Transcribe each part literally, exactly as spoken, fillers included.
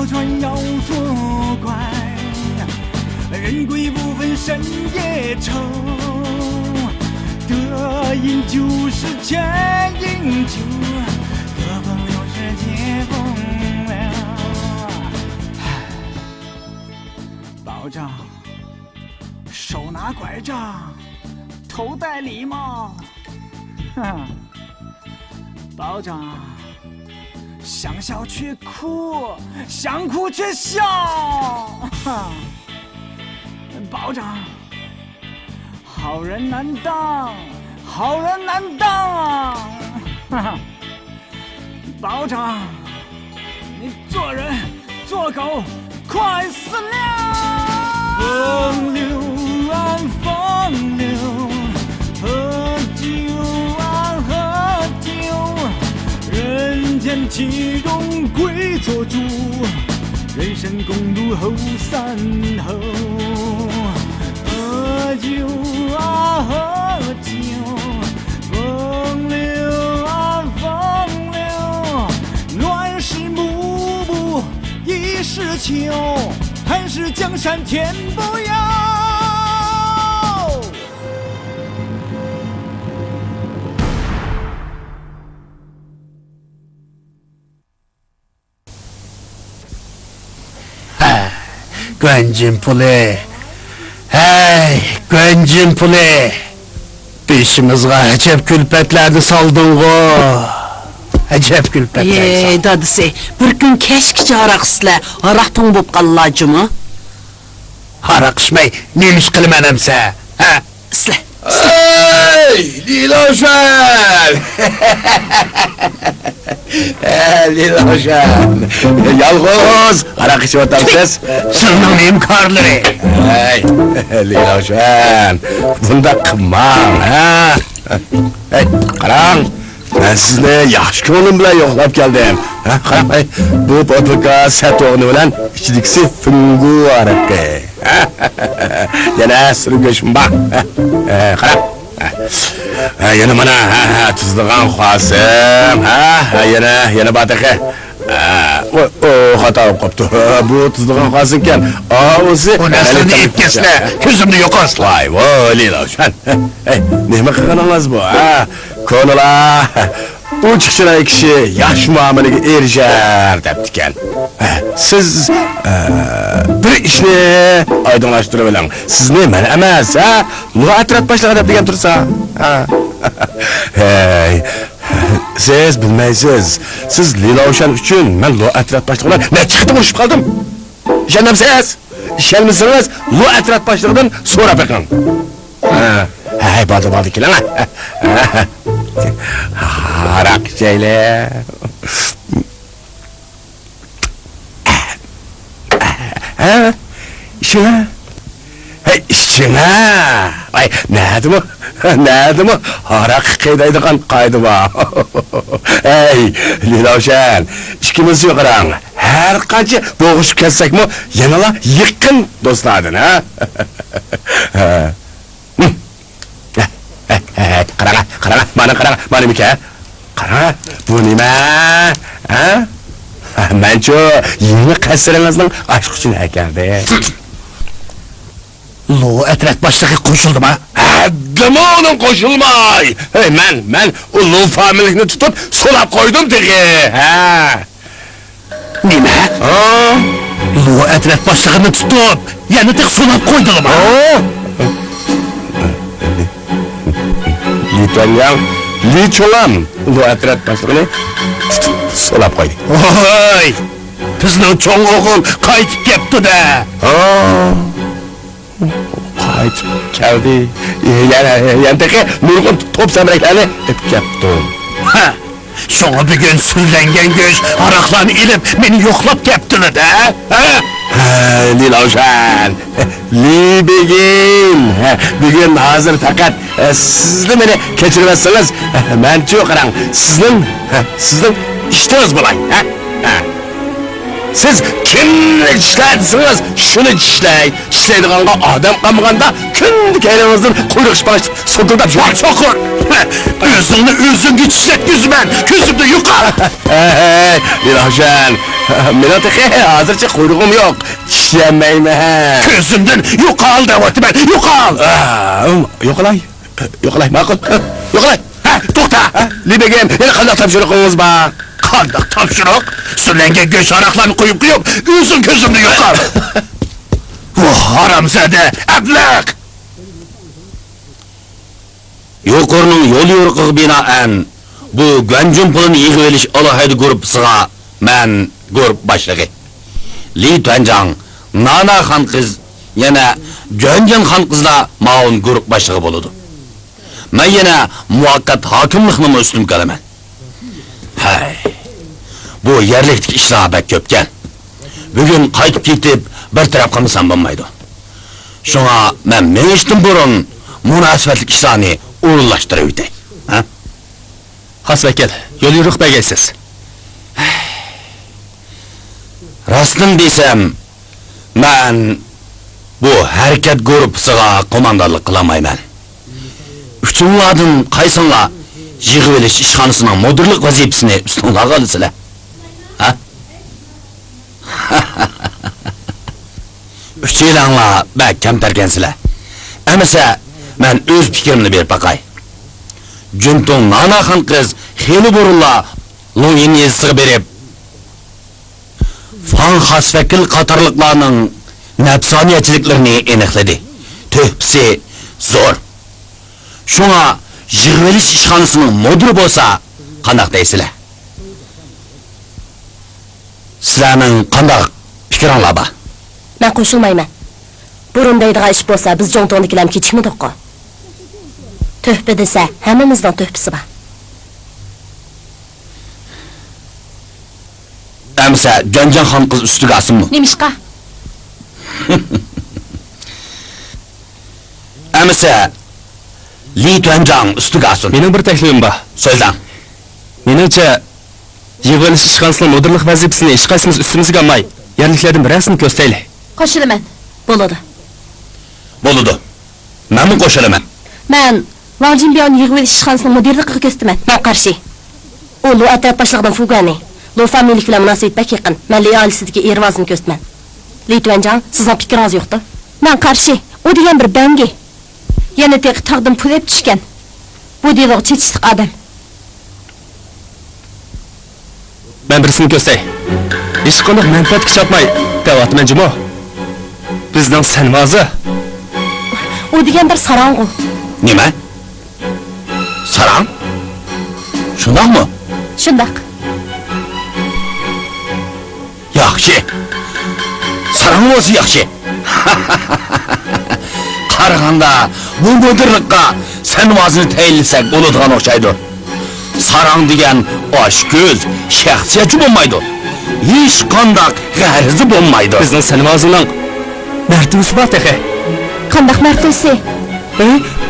船要作怪，人鬼不分深夜愁。得饮酒是千饮酒，得风流是借风流。保长，手拿拐杖，头戴礼帽。哼，保长，想笑却哭，想哭却笑。哼，保长，好人难当，好人难当啊！哈哈。 保长，你做人做狗快死了！风流啊，风流，喝酒啊，喝酒，人间岂容跪做猪，人生共度后三后。喝酒啊，喝酒， 风流啊，风流，乱世幕布已是秋，寒食江山天不由。ھە، گۇەنجىن پۇلى. ھەي، گۇەنجىن پۇلى! بېشىمىزغا ئەجەب كۈلپەتلەرنى سالدىڭغۇ. ئەجەب كۈلپەتلەرنى ئەي، سالدىڭ. دادىسى، بىر كۈن كەچكىچە ھاراق ئىچسىلە، ھاراق توڭ بوپ قالىلا جۇمۇ. ھاراق ئىچمەي نېمە ئىش قىلىمەن ئەمسە؟ ھە؟ ئىسلە. ئەي، لىلاۋشان! ھە، لىلاۋشان! يالغۇز ھاراق ئىچىۋاتامسىز؟ سىلىنىڭ نېمە كارلىرى؟ ھەي، لىلاۋشان، بۇنداق قىلماڭ، ھە؟ ھەي، قاراڭ، مەن سىزنى ياخشى كۆڭلۈم بىلەن يوقلاپ كەلدىم. ھە، قاراڭ، ھەي، بۇ بوتۇلكا سەتوغنى بىلەن ئىچىدىكىسى فىڭگۇ ھارىقى. يەنە سۈرگۈچمۇ بار. قاراڭ. ھە، يەنە مانا، ھە، ھە، تۇزلىغان خاسىم. ھە، ھە، يەنە، يەنە بار تېخى. ھە، ئۇ، ئۇ، خاتا بولۇپ قاپتۇ. بۇ تۇزلىغان خاسىمكەن. ئاۋۇسى ئۇ نەرسىلەرنى ئېلىپ كەتسىلە، كۆزۈمنى يوقاتسىلا. ۋاي، ۋاي، لىلاۋشان. ھەي، نېمە قىلغىنىڭىز بۇ، ھە؟ كونىلار، ئوچۇق چىراي كىشى ياخشى مۇئامىلىگە ئېرىشەر دەپتىكەن. سىز، ئە، بىر ئىشنى ئايدىڭلاشتۇرۇۋېلىڭ. سىزنى مەن ئەمەس، ھە؟ لۇ ئەترەت باشلىقى دەپ دېگەن تۇرسا. ھە. ھەي، سىز بىلمەيسىز. سىز لىلاۋشان ئۈچۈن مەن لۇ ئەترەت باشلىقى بىلەن نەچچە قېتىم ئۇرۇشۇپ قالدىم. ئىشەنمەمسىز؟ ئىشەنمىسىڭىز، لۇ ئەترەت باشلىقىدىن سوراپ بېقىڭ. ھە، ھەي، بولدى، بولدى، كېلىڭ. ھاراق ئىچەيلى. ھە؟ ئىچىڭە. ھەي، ئىچىڭە. ۋاي، نەدىمۇ، نەدىمۇ ھاراق قىينايدىغان قائىدە بار. ھەي، لىلاۋشان، ئىككىمىزچە قاراڭ. ھەر قانچە بوغۇشۇپ كەتسەكمۇ، يەنىلا يېقىن دوستلاردىن، ھە؟ قاراڭا، قاراڭا، مانا قاراڭا، مانا مىكەن. قاراڭا، بۇ نېمە؟ ھە؟ مەنچۇ يېڭى قەسرىڭىزنىڭ ئاچقۇچىنى ئەكەلدىم. لۇ ئەترەت باشلىقى قوشۇلدىما؟ ھەددىمۇ ئۇنىڭ قوشۇلماي! ھەي، مەن، مەن ئۇ لۇ فامىلىكنى تۇتۇپ سولاپ قويدۇم تېخى! ھە! نېمە؟ ھا؟ لۇ ئەترەت باشلىقىنى تۇتۇپ، يەنە تېخى سولاپ قويدىلىما؟ ھا؟ لى تۇەنياڭ، لى چوڭام لۇ ئەترەت باشلىقىنى تۇتۇپ سولاپ قويدى. ۋاي! بىزنىڭ چوڭ ئوغۇل قايتىپ كەپتۇ-دە! ھا؟ قايتىپ كەلدى. يەنە، يەنە تېخى نۇرغۇن توپ زەمبىرەكلەرنى ئېلىپ كەپتۇ. ھە، شۇڭا بۈگۈن سۈرلەنگەن گۆش، ھاراقلارنى ئېلىپ، مېنى يوقلاپ كەپتىلا-دە. ھە؟ ھە، لى لاۋشان، لى بېگىن، ھە، بۈگۈن ھازىر پەقەت، ھە، سىزلا مېنى كەچۈرۈۋەتسىڭىز، ھە، مەنچۇ قاراڭ، سىزنىڭ، ھە، سىزنىڭ ئىشتىڭىز بولاي. ھە؟ ھە. سىز كىم ئىشلە دېسىڭىز، شۇنى چىشلەي. چىشلەيدىغانغا ئادەم قالمىغاندا، كۈندە كەينىڭىزدىن قۇيرۇق شىپان سوكۇلداپ يۈرۈپ چوقۇر. ئۆزۈڭنى ئۆزۈڭگە چىشلەتكۈزىمەن. كۆزۈمدىن يوقال. ھەي، دىلرەۋشەن، مېنىڭ تېخى ھازىرچە قۇيرۇقۇم يوق. چىشلەنمەيمەن. كۆزۈمدىن يوقال دەۋاتىمەن، يوقال. ئا، يوقىلاي. يوقىلاي، ماقۇل. يوقىلاي. ھە، توختا! ھە، لى بېگىم، يەنە قانداق تاپشۇرۇقىڭىز بار؟ قانداق تاپشۇرۇق؟ سۈرلەنگەن گۆش-ھاراقلارنى قويۇپ قويۇپ، ئۆزۈڭ كۆزۈمدىن يوقال! ۋاھ، ھارامزادە، ئەبلەخ! يۇقىرىنىڭ يوليورۇقىغا بىنائەن، بۇ گۇەنجۈن پۇلىنى يىغىۋېلىش ئالاھىدە گۇرۇپپىسىغا مەن گۇرۇپپا باشلىقى. لى تۈەنجاڭ، نانا خانقىز، يەنە جۈەنجىن خانقىزلار مۇئاۋىن گۇرۇپپا باشلىقى بولىدۇ. مەن يەنە مۇۋەققەت ھاكىملىقنىمۇ ئۈستۈمگە ئالىمەن. ھەي، بۇ يەرلىكتىكى ئىشلار بەك كۆپكەن. بۈگۈن قايتىپ كېتىپ، بىر تەرەپ قىلمىسام بولمايدۇ. شۇڭا مەن مېڭىشتىن بۇرۇن مۇناسىۋەتلىك ئىشلارنى ئورۇنلاشتۇرۇۋېتەي. ھە؟ خاس ۋەكىل، يوليورۇق بەرگەيسىز. راستىنى دېسەم، مەن بۇ ھەرىكەت گۇرۇپپىسىغا قوماندانلىق قىلالمايمەن. ئۈچۈڭلاردىن قايسىڭلار يىغىۋېلىش ئىشخانىسىنىڭ مۇدىرلىق ۋەزىپىسىنى ئۈستۈڭلارغا ئالىسىلەر؟ ھە؟ ئۈچەيلەڭلار بەك كەمتەركەنسىلەر. ئەمىسە، مەن ئۆز پىكرىمنى بېرىپ باقاي. جۈنتۇڭ نانا خانقىز خېلى بۇرۇنلا لۇڭيىن يېزىسىغا بېرىپ، فاڭ خاس ۋەكىل قاتارلىقلارنىڭ نەپسانىيەتچىلىكلىرىنى ئېنىقلىدى. تۆھپىسى زور. شۇڭا يىغىۋېلىش ئىشخانىسىنىڭ مۇدىرى بولسا قانداق دەيسىلەر؟ سىلەرنىڭ قانداق پىكرىڭلار بار؟ مەن قوشۇلمايمەن. بۇرۇن دەيدىغان ئىش بولسا، بىز جۇڭتۇڭدىكىلەرمۇ كېچىكمىدۇققۇ. تۆھپە دېسە، ھەممىمىزنىڭ تۆھپىسى بار. ئەمىسە جۈەنجاڭ خانقىز ئۈستىگە ئالسۇنمۇ؟ نېمىشقا؟ ئەمىسە لى تۈەنجاڭ ئۈستىگە ئالسۇن. مېنىڭ بىر تەكلىپىم بار. سۆزلەڭ. مېنىڭچە، يىغىۋېلىش ئىشخانىسىنىڭ مۇدىرلىق ۋەزىپىسىنى ھېچقايسىمىز ئۈستىمىزگە ئالماي، يەرلىكلەردىن بىرەرسىنى كۆرسىتەيلى. قوشۇلىمەن. بولىدۇ. بولىدۇ. مەنمۇ قوشۇلىمەن. مەن ۋاڭ جىنبياۋنى يىغىۋېلىش ئىشخانىسىنىڭ مۇدىرلىقىغا كۆرسىتىمەن. مەن قارشى. ئۇ لۇ ئەترەت باشلىقىدىن فۇگۇەنى، لۇ فامىلىلىك بىلەن مۇناسىۋىتى بەك يېقىن. مەن لى ئائىلىسىدىكى ئېرۋازىنى كۆرسىتىمەن. لى تۈەنجاڭ، سىزنىڭ پىكرىڭىز يوقتۇ؟ مەن قارشى. ئۇ دېگەن بىر بەڭگى. يەنە تېخى تاغدىن پۇل ئېلىپ چۈشكەن. بۇ دېلوغا چېتىشلىق ئادەم. مەن بىرسىنى كۆرسەي. ھېچقانداق مەنپەئەتكە چاپماي دەۋاتىمەن جۇمۇ. بىزنىڭ سەنۋازى. ئۇ دېگەن بىر ساراڭغۇ. نېمە؟ ساراڭ؟ شۇنداقمۇ؟ شۇنداق. ياخشى. ساراڭ بولسا ياخشى. قارىغاندا، بۇ مۇدىرلىققا سەنۋازنى تەيىنلىسەك بولىدىغان ئوخشايدۇ. ساراڭ دېگەن ئاچكۆز، شەخسىيەتچى بولمايدۇ. ھېچقانداق غەرىزى بولمايدۇ. بىزنىڭ سەنۋازنىڭ مەرتىۋىسى بار تېخى. قانداق مەرتىۋىسى؟ ھە؟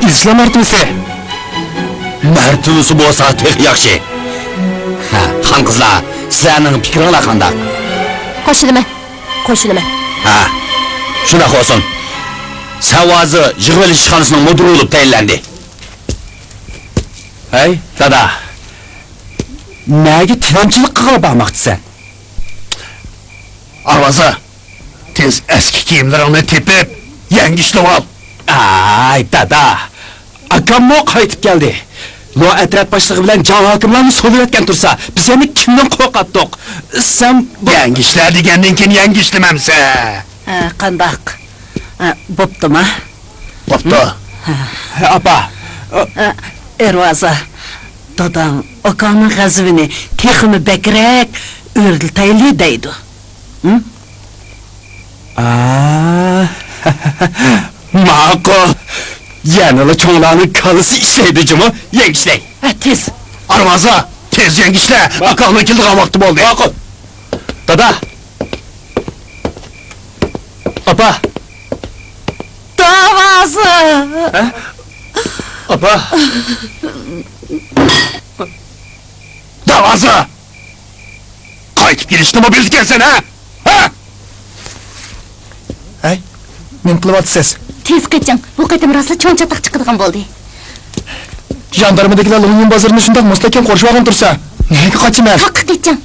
ئىسلام مەرتىۋىسى. مەرتىۋىسى بولسا تېخى ياخشى. ھە، خانقىزلار، سىلەرنىڭ پىكرىڭلار قانداق؟ قوشۇلىمەن. قوشۇلىمەن. ھە، شۇنداق بولسۇن. سەنۋازى يىغىۋېلىش ئىشخانىسىنىڭ مۇدىرى بولۇپ تەيىنلەندى. ھەي، دادا، نەگە تىلەمچىلىك قىلغىلى بارماقچىسەن؟ ئارۋازا، تېز ئەسكى كىيىملىرىڭنى تېپىپ، يەڭگە ئىشلىۋال. ئاي، دادا، ئاكاممۇ قايتىپ كەلدى. لۇ ئەترەت باشلىقى بىلەن جاڭ ھاكىملارنى سولىۋەتكەن تۇرسا، بىز يەنە كىمدىن قورقاتتۇق؟ سەن بۇ يەڭگە ئىشلە دېگەندىن كېيىن يەڭگە ئىشلىمەمسە؟ ھە، قانداق؟ ھە، بوپتۇما؟ بوپتۇ. ھە، ئاپا. ھە، ئەرۋازا، داداڭ ئاكاڭنىڭ غەزىپىنى تېخىمۇ بەكرەك ئۆرلىتەيلى دەيدۇ. ھىم؟ ئا، ماقۇل. يەنىلا چوڭلارنىڭ كاللىسى ئىشلەيدۇ جۇمۇ. يەڭگە ئىشلەي. ھە، تېز. ئارۋازا، تېز يەڭگە ئىشلە. ئاكاڭنىڭ كېلىدىغان ۋاقتى بولدى. ماقۇل. دادا. ئاپا. داۋازا. ھە؟ ئاپا. داۋازا. قايتىپ كېلىشنىمۇ بىلىدىكەنسەن، ھە؟ ھە؟ نېمە قىلىۋاتىسىز؟ تېز قېچىڭ، بۇ قېتىم راسلا چوڭ چاتاق چىقىدىغان بولدى. ژاندارمىدىكىلەر لۇڭيىن بازىرىنى شۇنداق مۇستەھكەم قورشىۋالغان تۇرسا، نەگە قاچىمەن؟ تاققا قېچىڭ.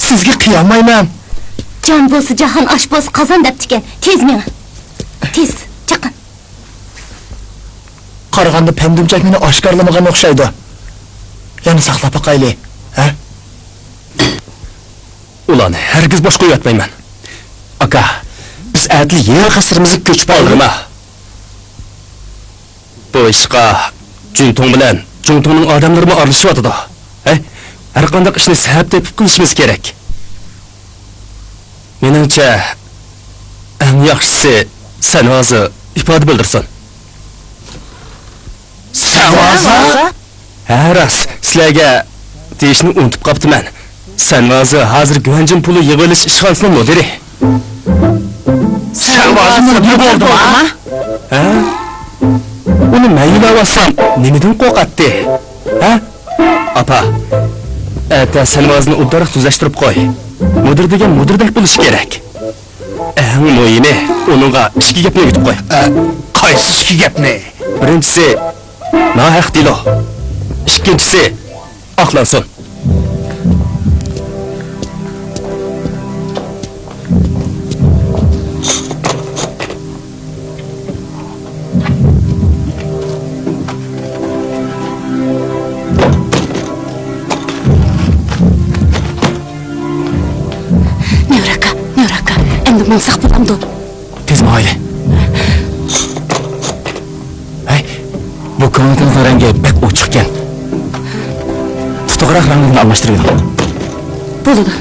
سىزگە قىيالمايمەن. جان بولسا جاھان، ئاش بولسا قازان دەپتىكەن. تېز مېڭىڭ. تېز، چاقىن. قارىغاندا پەمدىمچاك مېنى ئاشكارىلىمىغان ئوخشايدۇ. يەنە ساقلاپ باقايلى، ھە؟ ئۇلارنى ھەرگىز بوش قويۇۋەتمەيمەن. ئاكا، بىز ئەتىلا يېڭى قەسرىمىزگە كۆچۈپ باردۇق. ئالدىرىما. بۇ ئىشقا جۈنتۇڭ بىلەن جۇڭتۇڭنىڭ ئادەملىرىمۇ ئارىلىشىۋاتىدۇ. ھەي، ھەرقانداق ئىشنى سەۋەب تېپىپ قىلىشىمىز كېرەك. مېنىڭچە، ئەڭ ياخشىسى سەن ھازىر ئىپادە بىلدۈرسۇن. سەن ھازىر؟ ھە، راست، سىلەرگە دېيىشنى ئۇنتۇپ قاپتىمەن. سەن ھازىر، ھازىر گۇەنجىن پۇلى يىغىۋېلىش ئىشخانىسىنىڭ مۇدىرى. سەن ھازىر مۇدىر بولدۇڭ، ھە؟ ھە؟ ئۇنى مەن يۆلەۋالسام نېمىدىن قورقاتتى؟ ھە؟ ئاپا، ئەتە سەن ھازىرنى ئوبدانراق تۈزەشتۈرۈپ قوي. مۇدىر دېگەن مۇدىردەك بولۇشى كېرەك. ئەڭ مۇھىمى، ئۇنىڭغا ئىككى گەپنى ئۆگىتىپ قوي. ئە، قايسى ئىككى گەپنى؟ بىرىنچىسى، ناھەق دېلو. ئىككىنچىسى، ئاقلانسۇن. نۆۋەر ئاكا، نۆۋەر ئاكا، ئەمدى ماڭساق بولامدۇ؟ تېز ماڭايلى. ھەي، بۇ كۆڭلىكىڭىزنىڭ رەڭگى بەك ئوچۇقكەن. تۇتۇقراق رەڭلىكنى ئالماشتۇرۇۋېلىڭ. بولىدۇ.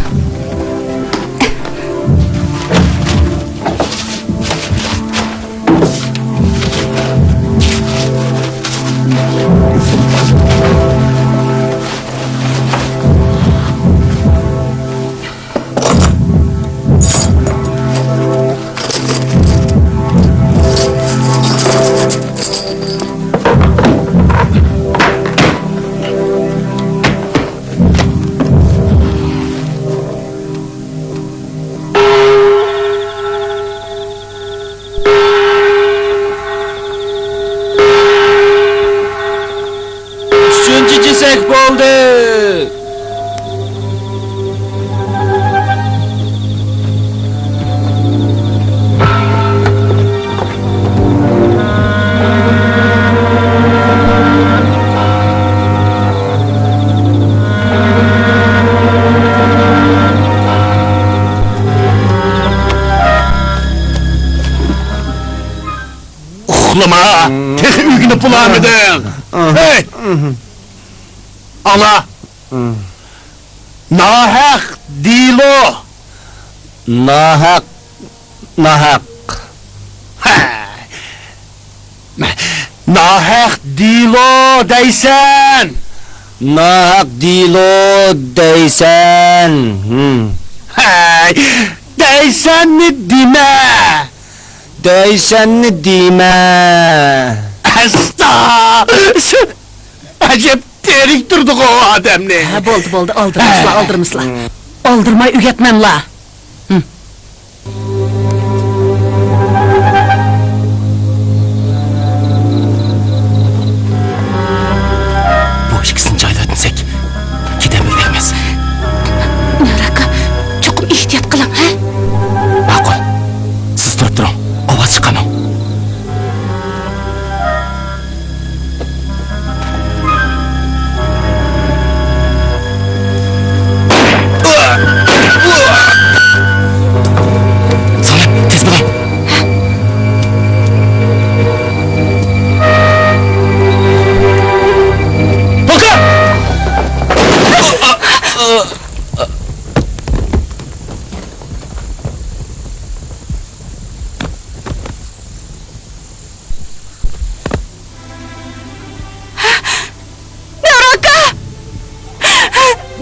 ئۈچىنچى كېسەك بولدى. ئۇخلىما! تېخى ئۆگىنىپ بولالمىدىڭ! ھەي! ئاڭلا! ناھەق دېلو! ناھەق، ناھەق. ھە! ناھەق دېلو دەيسەن! ناھەق دېلو دەيسەن! ھەي! دەيسەننى دېمە! دەيسەننى دېمە! ئەستا! ئەجەب تىرىك تۇرىدىغۇ ئادەمنى! ھە، بولدى، بولدى، ئالدىرمىسىلا، ئالدىرمىسىلا. ئالدىرماي ئۆگەتمەملا. بۇ ئىككىسىنى جايلىۋەتمىسەك، كېتەلمىگۈدەك ئەمەس. نۆۋەر ئاكا، چوقۇم ئېھتىيات قىلىڭ، ھە؟ ماقۇل. سىز تۇرۇپ تۇرۇڭ، ئاۋاز چىقارماڭ. سالىم، تېز بولۇڭ! نۆۋەر ئاكا!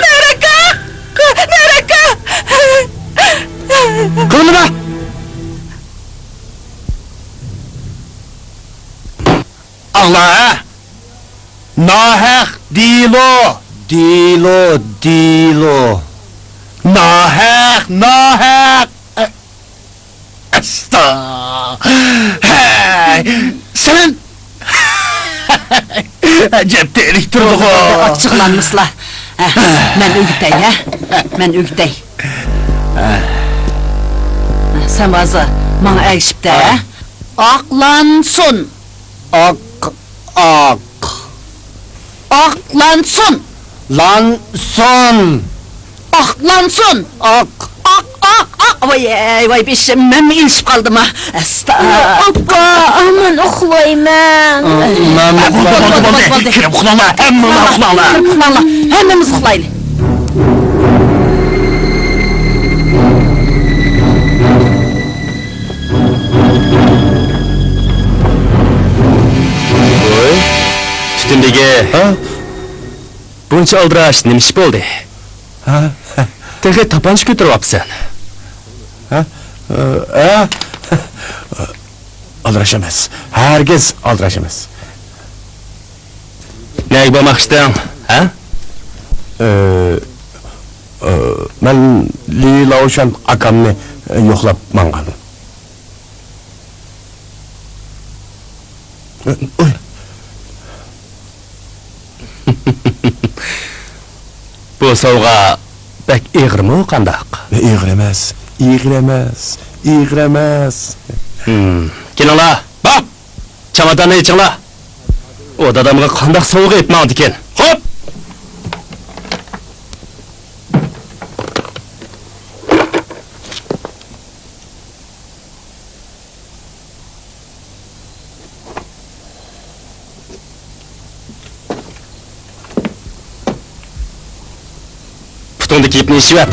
نۆۋەر ئاكا! نۆۋەر ئاكا! قىمىلدىما! ئاڭلا، ھە! ناھەق دېلو! دېلو، دېلو! ناھەق، ناھەق! ئە، سەن! ئەجەب تىرىك تۇرىدىغۇ. ئاچچىقلانمىسىلا. ھە، مەن ئۆگىتەي، ھە؟ مەن ئۆگىتەي. سەن ھازىر ماڭا ئەگىشىپ دە، ھە؟ ئاقلانسۇن. ئاق، ئاق. ئاقلانسۇن. لانسۇن. ئاقلانسۇن. ئاق. ئاق، ئاق، ئاق. ۋاي، ئەي، ۋاي، بېشىم، مەنمۇ ئېلىشىپ قالدىم ھا. ئەستا. ئاپا، مەن ئۇخلايمەن. مەن بولدى، بولدى، بولدى، بولدى. كىرىپ ئۇخلاڭلار، ھەممىڭلار ئۇخلاڭلار. كىرىپ ئۇخلاڭلار، ھەممىمىز ئۇخلايلى. ۋوي، تۈتۈن بېگى. ھە؟ بۇنچە ئالدىراش نېمە ئىش بولدى؟ ھە؟ تېخى تاپانچا كۆتۈرۈۋاپسەن. ھە؟ ئە؟ ئالدىراش ئەمەس. ھەرگىز ئالدىراش ئەمەس. نەگە بارماقچىدىڭ، ھە؟ ئە، ئە، مەن لى لاۋشۈەن ئاكامنى يوقلاپ ماڭغان. ئوي. بۇ سوۋغا بەك ئېغىرمۇ قانداق؟ ئېغىر ئەمەس، ئېغىر ئەمەس، ئېغىر ئەمەس. ھىم، كېلىڭلار، باپ! چاماداننى ئېچىڭلار. ئۇ دادامغا قانداق سوۋغا ئېلىپ ماڭىدىكىن؟ خوپ! پۇتۇڭدىكى يىپنى يېشىۋەت.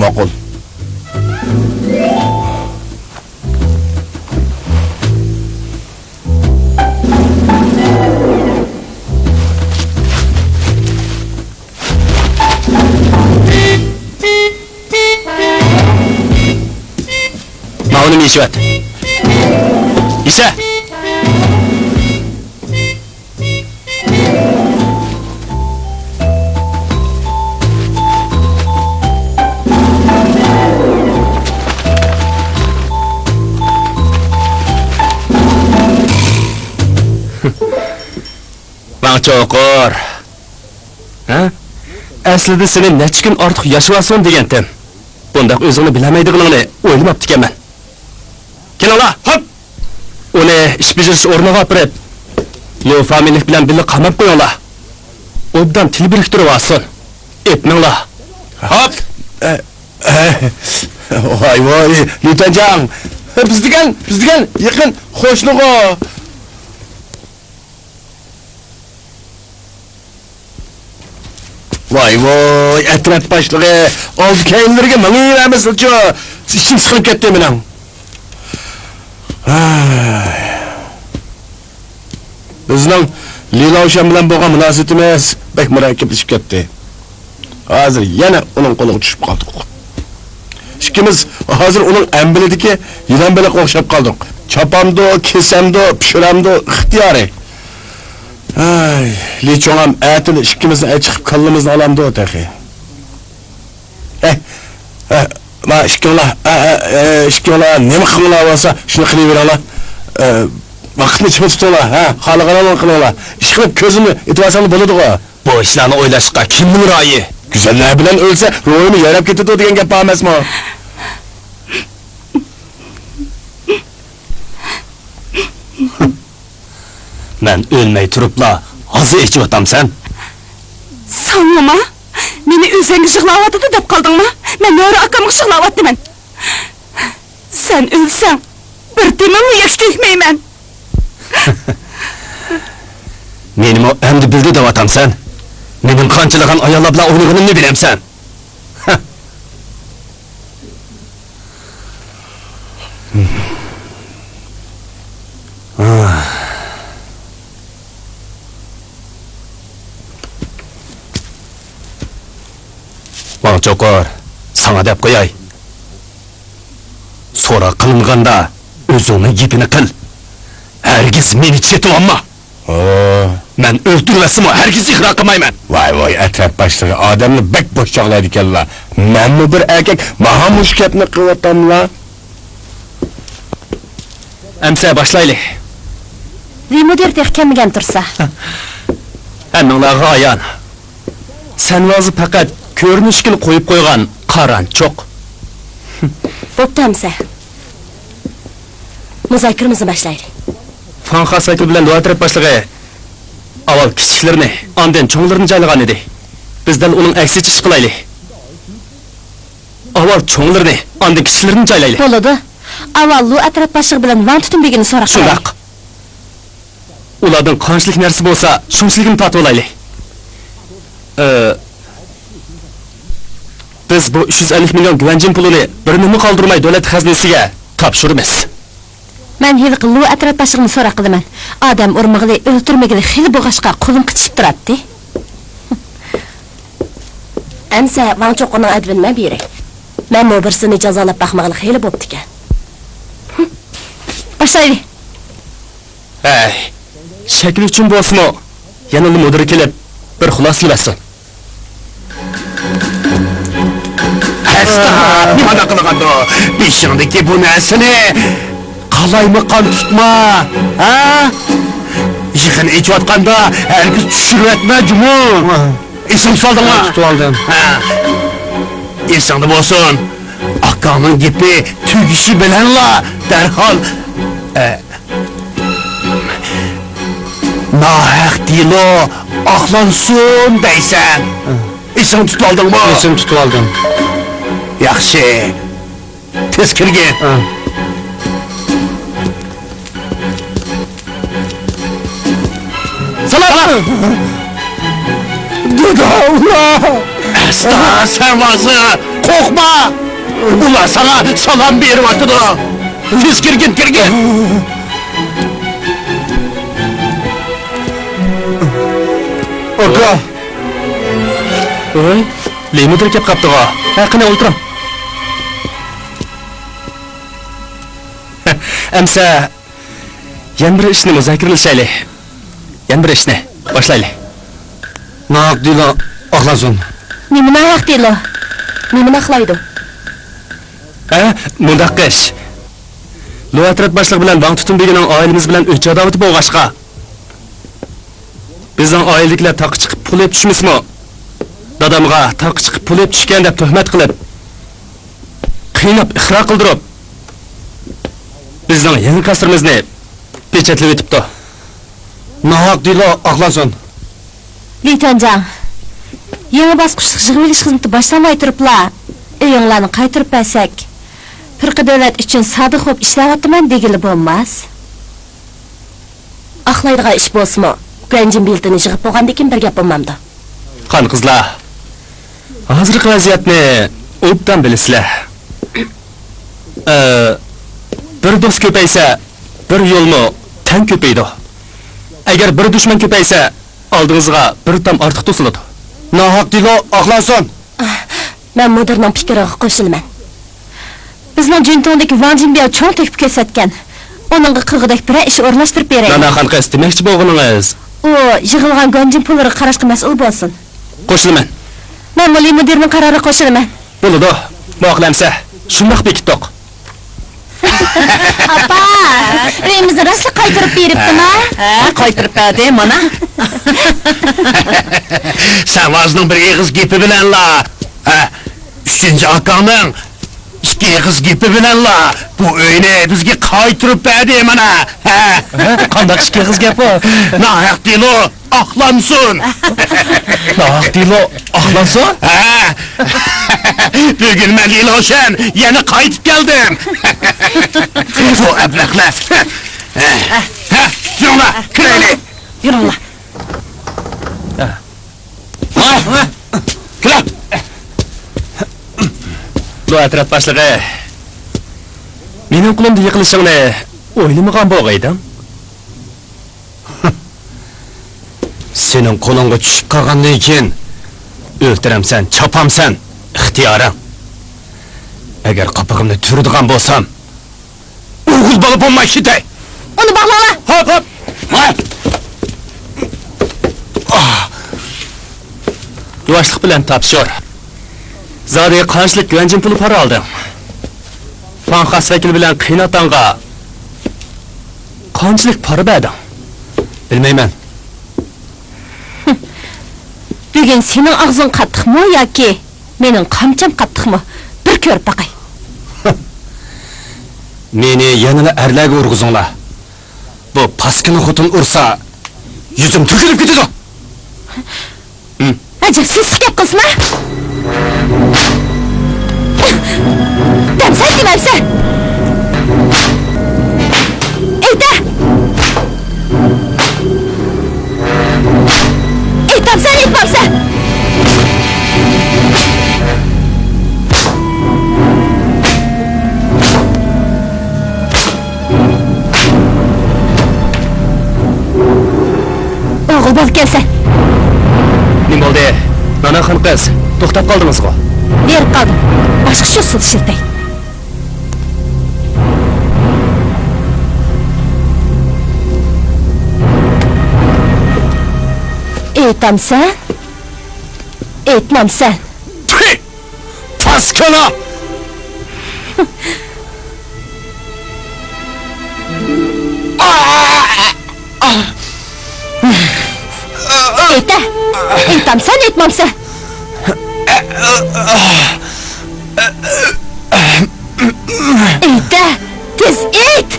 ماقۇل. ماۋۇنى يېشىۋەت. يېسە! ماڭ چوقۇر. ھە؟ ئەسلىدە سېنى نەچچە كۈن ئارتۇق ياشىۋالسۇن دېگەنتىم. بۇنداق ئۆزۈڭنى بىلەلمەيدىغىنىڭنى ئويلىماپتىكەنمەن. كېلىڭلار، ھوپ! ئۇنى ئىش بېجىرىش ئورنىغا ئاپىرىپ، لۇ فامىلىلىك بىلەن بىللە قاماپ قويۇڭلار. ئوبدان تىل بىرىكتۈرۈۋالسۇن. ئېپىڭلار. ھوپ! ۋاي ۋاي، لۈتەنجاڭ! بىز دېگەن، بىز دېگەن يېقىن قوشنىغۇ! ۋاي ۋاي، ئەترەت باشلىقى ئالدى كەينىلىرىگە مېڭىۋەرمىسىلىچۇ، ئىچىم سىقىلىپ كەتتى مېنىڭ. ھاي. بىزنىڭ لى لاۋشۈەن بىلەن بولغان مۇناسىۋىتىمىز بەك مۇرەككەپلىشىپ كەتتى. ھازىر يەنە ئۇنىڭ قولىغا چۈشۈپ قالدۇق. ئىككىمىز ھازىر ئۇنىڭ ئەمبىلىدىكى يىلان بېلىققا ئوخشاپ قالدۇق. چاپامدۇ، كېسەمدۇ، پىشۇرامدۇ، ئىختىيارى. ھەي، لى چوڭام ئەتىلا ئىككىمىزنى ئەچىقىپ كاللىمىزنى ئالامدۇ تېخى. ھەي، ھە، ما ئىككىڭلار، ھە، ھە، ھە، ئىككىڭلار نېمە قىلغۇلار بولسا، شۇنى قىلىۋېرىڭلار. ھە، ۋاقىتنى چىڭ تۇتۇڭلار، ھە، خالىغىنىڭلارنى قىلىڭلار. ئىشقىلىپ كۆزۈمنى ئېتىۋالساڭلار بولىدىغۇ. بۇ ئىشلارنى ئويلاشقا كىمنىڭ رايى؟ گۈزەللەر بىلەن ئۆلسە، روھىمۇ يايراپ كېتىدۇ دېگەن گەپ بار ئەمەسمۇ؟ مەن ئۆلمەي تۇرۇپلا ھازا ئېچىۋاتامسەن؟ ساڭىمۇ؟ مېنى ئۆزۈڭگە يىغلاۋاتىدۇ دەپ قالدىڭمۇ؟ مەن نۇرى ئاكامغا يىغلاۋاتىمەن. سەن ئۆلسەڭ، بىر تېمىممۇ ياش تۆكمەيمەن. مېنىمۇ ئەمدى بىلدى دەۋاتامسەن؟ مېنىڭ قانچىلىغان ئاياللار بىلەن ئوينىغىنىمنى بىلەمسەن؟ ۋاڭ چوقۇر، ساڭا دەپ قوياي. سوراق قىلىنغاندا ئۆزۈڭنىڭ گېپىنى قىل. ھەرگىز مېنى چېتىۋالما. ھە. مەن ئۆلتۈرۈۋەتسىمۇ ھەرگىز ئىقرار قىلمايمەن. ۋاي ۋاي، ئەترەت باشلىقى ئادەمنى بەك بوش چاغلايدىكەنلا. مەنمۇ بىر ئەركەك ماھا مۇشۇ گەپنى قىلىۋاتاملا. ئەمسە باشلايلى. لى مۇدىر تېخى كەلمىگەن تۇرسا. ھەممىڭلارغا ئايان. سەنۋازى پەقەت كۆرۈنۈشكىلا قويۇپ قويغان قارانچۇق. بوپتۇ ئەمسە. مۇزاكىرىمىزنى باشلايلى. فاڭخاس ۋەكىل بىلەن لۇئەترەت باشلىقى ئاۋۋال كىچىكلىرىنى، ئاندىن چوڭلىرىنى جايلىغان ئىدى. بىز دەل ئۇنىڭ ئەكسىچە ئىش قىلايلى. ئاۋۋال چوڭلىرىنى، ئاندىن كىچىكلىرىنى جايلايلى. بولىدۇ. ئاۋۋال لۇئەترەت باشلىقى بىلەن ۋاڭ تۈتۈن بېگىنى سوراق قىلايلى. شۇنداق. ئۇلاردىن قانچىلىك نەرسە بولسا، شۇنچىلىكىنى تارتىۋالايلى. ئى، بىز بۇ ئۈچ يۈز ئەللىك مىليون گۈەنجىن پۇلىنى بىرىنىمۇ قالدۇرماي دۆلەت خەزنىسىگە تاپشۇرىمىز. مەن ھېلىقى لۇ ئەترەت باشلىقىنى سوراق قىلىمەن. ئادەم ئۇرمىغىلى، ئۆلتۈرمىگىلى خېلى بولغاچقا قولۇم قىچىشىپ تۇراتتى. ئەمسە ۋاڭ چوقۇنىڭ ئەدىپىنى مەن بېرەي. مەنمۇ بىرسىنى جازالاپ باقمىغىلى خېلى بوپتىكەن. باشلايلى. ھەي، شەكىل ئۈچۈن بولسىمۇ، يەنىلا مۇدىر كېلىپ، بىر خۇلاسىلىۋەتسۇن. ئەستا، نېمانداق قىلغاندۇ؟ بېشىڭدىكى بۇ نەرسىنى قالايمىقان تۇتما، ھە؟ يىغىن ئېچىۋاتقاندا ھەرگىز چۈشۈرۈۋەتمە جۇمۇ. ئېسىڭدە سالدىڭمۇ؟ تۇتۇۋالدىم. ھە. ئېسىڭدە بولسۇن. ئاكاڭنىڭ گېپى تۈگىشى بىلەنلا دەرھال، ئە، ناھەق دېلو ئاقلانسۇن دەيسەن. ئېسىڭدە تۇتۇۋالدىڭمۇ؟ ئېسىمدە تۇتۇۋالدىم. ياخشى. تېز كىرگىن. سالام! دادا، ئۇلار! ئەستا، سەن ۋازى، قورقما! ئۇلار ساڭا سالام بېرىۋاتىدۇ. تېز كىرگىن، كىرگىن! ئاكا! ۋاي، لى مۇدىر كەپ قاپتىغۇ. ھە، قېنى، ئولتۇرۇڭ. ئەمسە يەنە بىر ئىشنى مۇزاكىرىلىشەيلى. يەنە بىر ئىشنى باشلايلى. ناھەق دېلو ئاقلانسۇن. نېمە ناھەق دېلو؟ نېمىنى ئاقلايدۇ؟ ھە، مۇنداق ئىش. لۇئەترەت باشلىقى بىلەن ۋاڭ تۈتۈن بېگىنىڭ ئائىلىمىز بىلەن ئۆچ ئاداۋىتى بولغاچقا، بىزنىڭ ئائىلىدىكىلەر تاغقا چىقىپ پۇل ئېلىپ چۈشمىسىمۇ، دادامغا تاغقا چىقىپ پۇل ئېلىپ چۈشكەن دەپ تۆھمەت قىلىپ، قىيناپ ئىقرار قىلدۇرۇپ، بىزنىڭ يېڭى قەسرىمىزنى پېچەتلىۋېتىپتۇ. ناھەق دېلو ئاقلانسۇن. لى تۈەنجاڭ، يېڭى باسقۇچلۇق يىغىۋېلىش خىزمىتى باشلانماي تۇرۇپلا، ئۆيۈڭلارنى قايتۇرۇپ بەرسەك، پىرقە دۆلەت ئۈچۈن سادىق بولۇپ ئىشلەۋاتىمەن دېگىلى بولماس. ئاقلايدىغان ئىش بولسىمۇ، گۇەنجىن بېلىتىنى يىغىپ بولغاندىن كېيىن بىر گەپ بولمامدۇ؟ قان قىزلار، ھازىرقى ۋەزىيەتنى ئوبدان بىلىسىلەر. ئە، بىر دوست كۆپەيسە، بىر يولمۇ تەڭ كۆپىيىدۇ. ئەگەر بىر دۈشمەن كۆپەيسە، ئالدىڭىزغا بىر تام ئارتۇق توسۇلىدۇ. ناھەق دېلو ئاقلانسۇن! مەن مۇدىرنىڭ پىكرىگە قوشۇلىمەن. بىزنىڭ جۈنتۇڭدىكى ۋاڭ جىڭبياۋ چوڭ تۆھپە كۆرسەتكەن. ئۇنىڭغا قىلغۇدەك بىرەر ئىش ئورۇنلاشتۇرۇپ بېرەيلى. نانا خانقىز، دېمەكچى بولغىنىڭىز؟ ئۇ يىغىلغان گۇەنجىن پۇللىرىغا قاراشقا مەسئۇل بولسۇن. قوشۇلىمەن. مەنمۇ لى مۇدىرنىڭ قارارىغا قوشۇلىمەن. بولىدۇ. ماقۇل ئەمسە. شۇنداق بېكىتتۇق. ئاپا، ئۆيىمىزنى راستلا قايتۇرۇپ بېرىپتىما؟ ھە، قايتۇرۇپ بەردى، مانا. سەۋازنىڭ بىر ئېغىز گېپى بىلەنلا، ھە، ئۈچىنچى ئاكاڭنىڭ ئىككى ئېغىز گېپى بىلەنلا بۇ ئۆينى بىزگە قايتۇرۇپ بەردى، مانا. ھە. ھە، قانداق ئىككى ئېغىز گەپ ئۇ؟ ناھەق دېلو ئاقلانسۇن! ناھەق دېلو ئاقلانسۇن؟ ھە! بۈگۈن مەن لى لوشەن يەنە قايتىپ كەلدىم! بۇ ئەبلەخلەر! ھە، يۈرۈڭلار، كىرەيلى! يۈرۈڭلار! ھە. ھە؟ كىرە! لو ئەترەت باشلىقى، مېنىڭ قولۇمدا يىقىلىشىڭنى ئويلىمىغان بولغىيدىڭ. سېنىڭ قولۇڭغا چۈشۈپ قالغاندىن كېيىن، ئۆلتۈرەمسەن، چاپامسەن، ئىختىيارىڭ. ئەگەر قاپىقىمنى تۈرىدىغان بولسام، ئوغۇل بالا بولماي كېتەي. ئۇنى باغلاڭلار. ھاپ، ھاپ. ھاپ. ئاھ. يۇۋاشلىق بىلەن تاپشۇر. زادى قانچىلىك گۈەنجىن پۇلى پارا ئالدىڭ؟ فاڭخاس ۋەكىلى بىلەن قېيىنئاتاڭغا قانچىلىك پارا بەردىڭ؟ بىلمەيمەن. بۈگۈن سېنىڭ ئاغزىڭ قاتتىقمۇ ياكى مېنىڭ قامچام قاتتىقمۇ؟ بىر كۆرۈپ باقاي. مېنى يەنىلا ئەرلەرگە ئۇرغۇزۇڭلار. بۇ پاسكىنا خوتۇن ئۇرسا، يۈزۈم تۆكۈلۈپ كېتىدۇ. ھە؟ ئەجەب سېسىق گەپ قىلسىنا. دەمسەن دېمەمسەن. ئېيتە. ئېيتامسەن، ئېيتمامسەن. ئوغۇل بالىكەنسەن. نېمە بولدى؟ ناناخان قىز، توختاپ قالدىڭىزغۇ؟ بېرىپ قالدىم. باشقىچە ئۇسسۇل ئىشلىتەي. ئېيتامسەن؟ ئېيتمامسەن؟ تۈي! پاسكانا! ئېيتە! ئېيتامسەن، ئېيتمامسەن؟ ئېيتە! تېز ئېيت!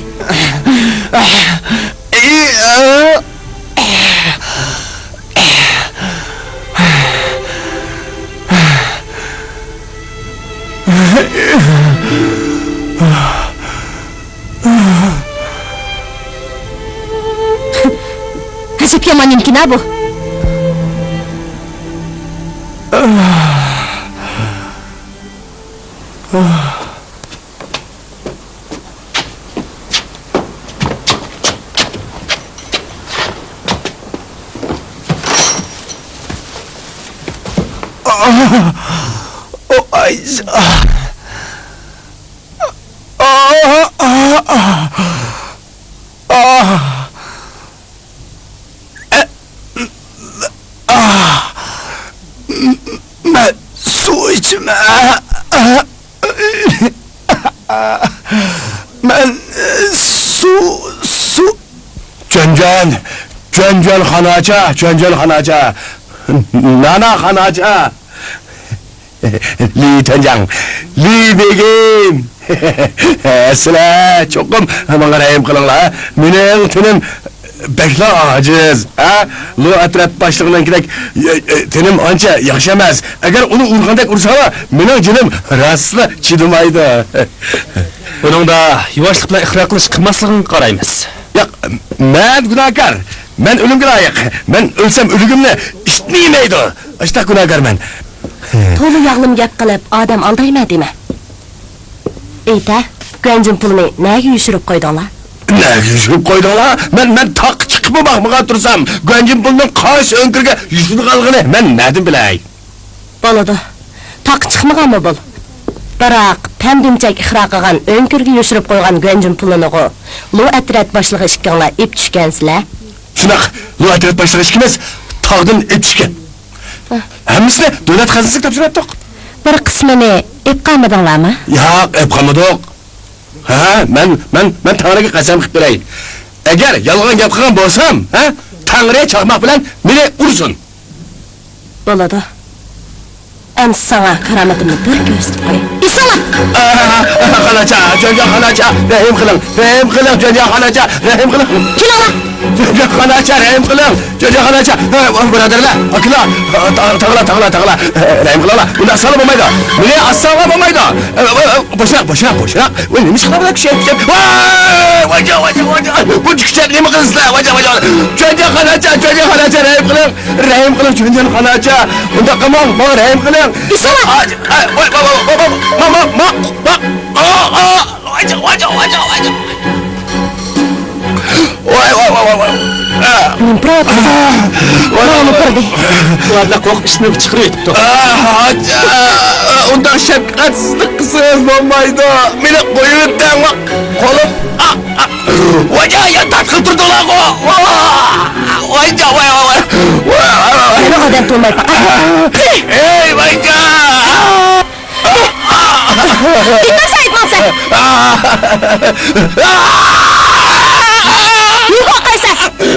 ئەجەب يامان نېمىكىن-ھە بۇ! مەن سۇ ئىچىمەن. مەن سۇ، سۇ. جۈەنجۈەن، جۈەنجۈەن خاناچا، جۈەنجۈەن خاناچا. نانا خاناچا. لى تۈەنجاڭ، لى بېگىم! سىلەر چوقۇم ماڭا رەھىم قىلىڭلار. مېنىڭ تېنىم بەكلا ئاجىز، ھە؟ لۇ ئەترەت باشلىقىنىڭكىدەك، ئە، ئە، تېنىم ئانچە ياخشى ئەمەس. ئەگەر ئۇنى ئۇرغاندەك ئۇرساڭلار، مېنىڭ جېنىم راستلا چىدىمايدۇ. بۇنىڭدا يۇۋاشلىق بىلەن ئىقرار قىلىش قىلماسلىقىڭغا قارايمىز. ياق، مەن گۇناھكار. مەن ئۆلۈمگە لايىق. مەن ئۆلسەم، ئۆلۈكۈمنى ئىتمۇ يېمەيدۇ. ئاشتاق گۇناھكارمەن. تولا ياغلىما گەپ قىلىپ، ئادەم ئالدايمەن دېمە. ئېيتە، گۇەنجىن پۇلىنى نەگە يوشۇرۇپ قويدۇڭلار؟ نەگە يوشۇرۇپ قويدۇڭلار؟ مەن، مەن تاغقا چىقىپمۇ باقمىغان تۇرسام، گۇەنجىن پۇلىنىڭ قايسى ئۆڭكۈرگە يوشۇرۇلغانلىقىنى مەن نەدىن بىلەي؟ بولىدۇ. تاغقا چىقمىغانمۇ بول. بىراق، پەم دۈمچەك ئىقرار قىلغان ئۆڭكۈرگە يوشۇرۇپ قويغان گۇەنجىن پۇلىنىغۇ لۇ ئەترەت باشلىقى ئىككىڭلار ئېپ چۈشكەنسىلەر. شۇنداق، لۇ ئەترەت باشلىقى ئىككىمىز تاغدىن ئېپ چۈشكەن. ھە. ھەممىسىنى دۆلەت خەزنىسىگە تاپشۇرۇۋەتتۇق. بىر قىسمىنى ئېپ قالمىدىڭلارمۇ؟ ياق، ئېپ قالمىدۇق. ھە، مەن، مەن، مەن تەڭرىگە قەسەم قىلىپ بېرەي. ئەگەر يالغان گەپ قىلغان بولسام، ھە، تەڭرى چاقماق بىلەن مېنى ئۇرسۇن. بولىدۇ. ئەمسە ساڭا كارامىتىمنى بىر كۆرسىتىپ قوياي. ئېسىڭلار! خاناچا، جۈەنجۈەن خاناچا، رەھىم قىلىڭ، رەھىم قىلىڭ، جۈەنجۈەن خاناچا، رەھىم قىلىڭ. كېلىڭلار! جۈەنجۈەن خاناچا، رەھىم قىلىڭ، جۈەنجۈەن خاناچا. ھە، بۇرادەرلەر، ئاكىلار، تا-، تاغىلار، تاغىلار، تاغىلار، رەھىم قىلىڭلار. بۇنداق ئاسانلا بولمايدۇ. مېنى ئاسساڭلار بولمايدۇ. بوشراق، بوشراق، بوشراق. ۋاي، نېمە ئىش قىلىۋاتىدۇ، كۈچەپ، كۈچەپ. ۋاي، ۋاجا، ۋاجا، ۋاجا. بۇنچە كۈچەپ نېمە قىلىسىلەر، ۋاجا، ۋاجا. جۈەنجۈەن خاناچا، جۈەنجۈەن خاناچا، رەھىم قىلىڭ. رەھىم قىلىڭ، جۈەنجۈەن خاناچا. ئۇنداق قىلماڭ، ماڭا رەھىم قىلىڭ. ئىسمەت! ئاي، ئاي، ۋاي، ۋاي، ۋاي، ۋاي، ۋاي، ۋاي، ۋاي، ۋاي، ۋاي، ۋاي، ۋاي، ۋاي. ۋاي، ۋاي، ۋاي، ۋاي، ۋاي. ۋاي، ۋاي، ۋاي، ۋاي، ۋاي. ئا. نېمە پۇراۋاتىسەن؟ ۋاي، ماڭا ۋاي، ۋاي. پۇرىدى. بۇ ئادەم قورقۇپ ئىچىدىن چىقىرىۋېتىپتۇ. ئا، ھاجا، ئۇنداق شەپقەتسىزلىك قىلسىڭىز بولمايدۇ. مېنى قويۇۋېتىڭ، قولۇم. ئا، ئا. ۋاجا، يا تارتقىلى تۇردۇڭلارغۇ. ۋاي، ۋاي، ۋاي، ۋاي. ۋاي، ۋاي، ۋاي. مېنى ئادەم تونۇماي باققان. ئەي، ۋاجا. ئېيتمامسەن، ئېيتمامسەن.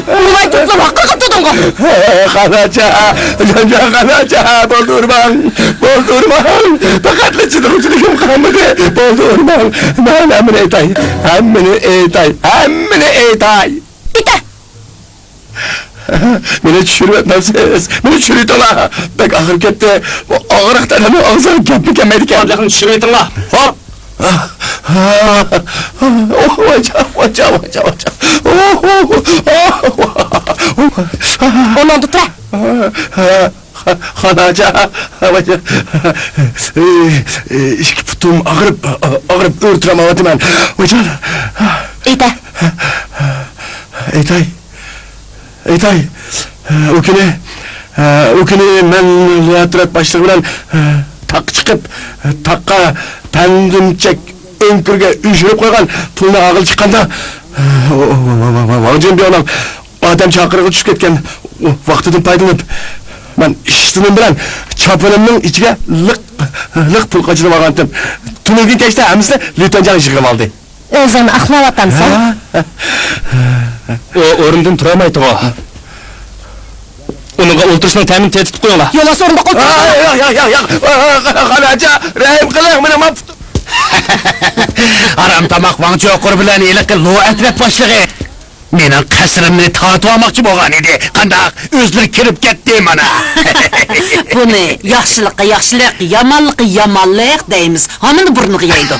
ئۇلار توپلاپ ھاققىغا تۇتۇڭغۇ. خاناچا، جانجان خاناچا، بولدى ئۇرماڭ، بولدى ئۇرماڭ. پەقەتلا چىدىغۇچىلىكىم قالمىدى. بولدى ئۇرماڭ. مەن ھەممىنى ئېيتاي، ھەممىنى ئېيتاي، ھەممىنى ئېيتاي. ئېيتە. مېنى چۈشۈرۈۋەتمەمسىز؟ مېنى چۈشۈرۈۋېتىڭلار. بەك ئاغرىپ كەتتى. بۇ ئاغرىق دادامنىڭ ئاغزىغا گەپمۇ كەلمەيدىكەن. ھازىرلا چۈشۈرۈۋېتىڭلار. ھوپ. ۋاجا، ۋاجا، ۋاجا، ۋاجا. ئۇنىڭدا تۇرە. خاناچا، ۋاجا. ئىككى پۇتۇم ئاغرىپ، ئاغرىپ ئۆرە تۇرامەن. ۋاجا. ئېيتە. ئېيتاي. ئېيتاي، ئۇ كۈنى، ئۇ كۈنى مەن لۇئەترەت باشلىقى بىلەن تاغقا چىقىپ، تاغقا پەندۈمچەك ئۆڭكۈرگە ئۆچۈرۈپ قويغان پۇلنى ئالغىلى چىققاندا، ۋاڭجىن بىياۋنىڭ ئادەم چاقىرىقىغا چۈشۈپ كەتكەن ۋاقتىدىن پايدىلىنىپ، مەن ئىشتىنىم بىلەن چاپىنىمنىڭ ئىچىگە لىق، لىق پۇل قاچىلاپ ئالغانتىم. تۈنۈگۈن كەچتە ھەممىسىنى لىتەنجاڭ يىغىۋالدى. ئۆزۈڭنى ئاقلاۋاتامسەن؟ ھە؟ ئۇ ئورنىدىن تۇرالمايتتىغۇ. ئۇنىڭغا ئولتۇرۇشنىڭ تەمىنى تېتىتىپ قويۇڭلار. يولۋاس ئورۇندۇققا ئولتۇرۇپ. ياق، ياق، ياق، ياق. خاناچا، رەھىم قىلىڭ، مېنىڭ ماپۇتۇم. ھارام تاماق ۋاڭ چوقۇر بىلەن ھېلىقى لۇ ئەترەت باشلىقى مېنىڭ قەسرىمنى تارتىۋالماقچى بولغان ئىدى. قانداق؟ ئۆزلىرى كىرىپ كەتتى مانا. بۇنى ياخشىلىققا ياخشىلىق، يامانلىققا يامانلىق دەيمىز. ھامان بۇرنىغا يەيدۇ.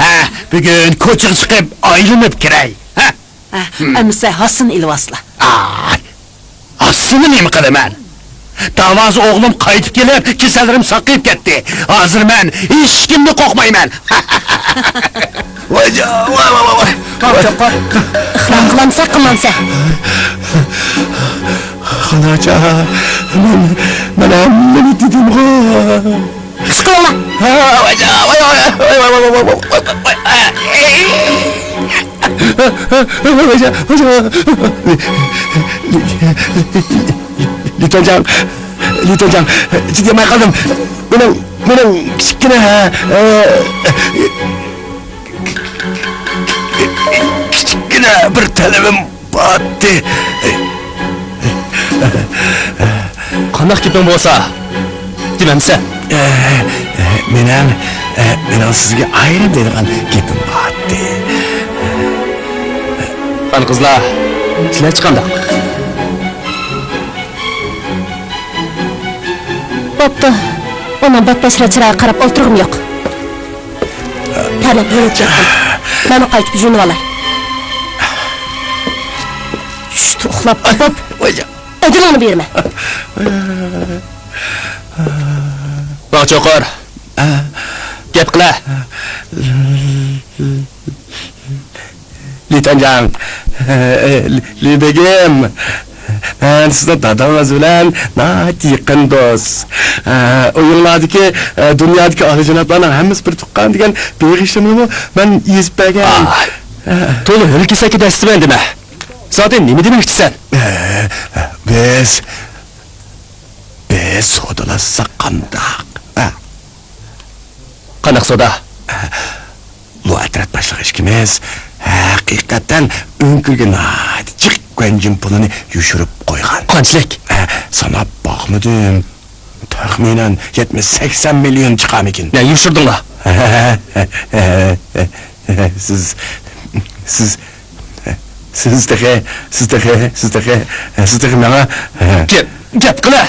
ھە، بۈگۈن كوچىغا چىقىپ ئايلىنىپ كىرەي. ھە؟ ھە، ئەمىسە ھاسىنى ئېلىۋالسىلا. ئاي، ھاسىنى نېمە قىلىمەن؟ داۋاسى ئوغلۇم قايتىپ كېلىپ، كېسەللىرىم ساقىيىپ كەتتى. ھازىر مەن ھېچكىمدىن قورقمايمەن. ۋاي جان، ۋاي، ۋاي، ۋاي، ۋاي. توختاپ، توختاپ. ئىقرار قىلامسەن، قىلمامسەن؟ خاناچا، مەن، مەن ھەممىنى دېدىمغۇ. خىش قىلىڭلار. ۋاي جان، ۋاي، ۋاي، ۋاي. لىتەنجاڭ، لىتەنجاڭ، چىدىيالماي قالدىم. مېنىڭ، مېنىڭ كىچىككىنە، ئە، كىچىككىنە بىر تەلىپىم بارتى. قانداق گېپىڭ بولسا، دېمەمسەن؟ ئە، ئە، مېنىڭ، ئە، مېنىڭ سىزگە ئايرىم دەيدىغان گېپىم بارتى. خان قىزلار، سىلەرچە قانداق؟ بوپتۇ. ئۇنىڭ بەتبەشىرەت چىرايىغا قاراپ ئولتۇرغۇم يوق. تەرلەپ ھۆرۈپ كەتتىم. مەنمۇ قايتىپ يۇيۇنۇۋالاي. چۈشتە ئۇخلاپ قوپۇپ، ئەجىلىڭنى بېرىمەن. ۋاڭ چوقۇر. گەپ قىلە. لى تەنجاڭ، لى، لى بېگىم، مەن سىزنىڭ دادىڭىز بىلەن ناھايىتى يېقىن دوست. ئۇيۇڭلاردىكى، دۇنيادىكى ئالىيجانابلارنىڭ ھەممىسى بىر تۇغقان دېگەن بېغىشلىمىنىمۇ مەن يېزىپ بەرگەن. ئاھ، تولا ھۆل كېسەككە دەستە مەن دېمە. زادى نېمە دېمەكچىسەن؟ بىز، بىز سودىلاشساق قانداق؟ ھە؟ قانداق سودا؟ لۇ ئەترەت باشلىقى ئىككىمىز ھەقىقەتەن ئۆڭكۈرگە ناھايىتى جىق گۇەنجىن پۇلىنى يوشۇرۇپ قويغان. قانچىلىك؟ ھە، ساناپ باقمىدىم. تەخمىنەن يەتمىش سەكسەن مىليون چىقارمىكىن. نە يوشۇردۇڭلار؟ سىز، سىز، سىز تېخى، سىز تېخى، سىز تېخى، سىز تېخى ماڭا گەپ، گەپ قىلە.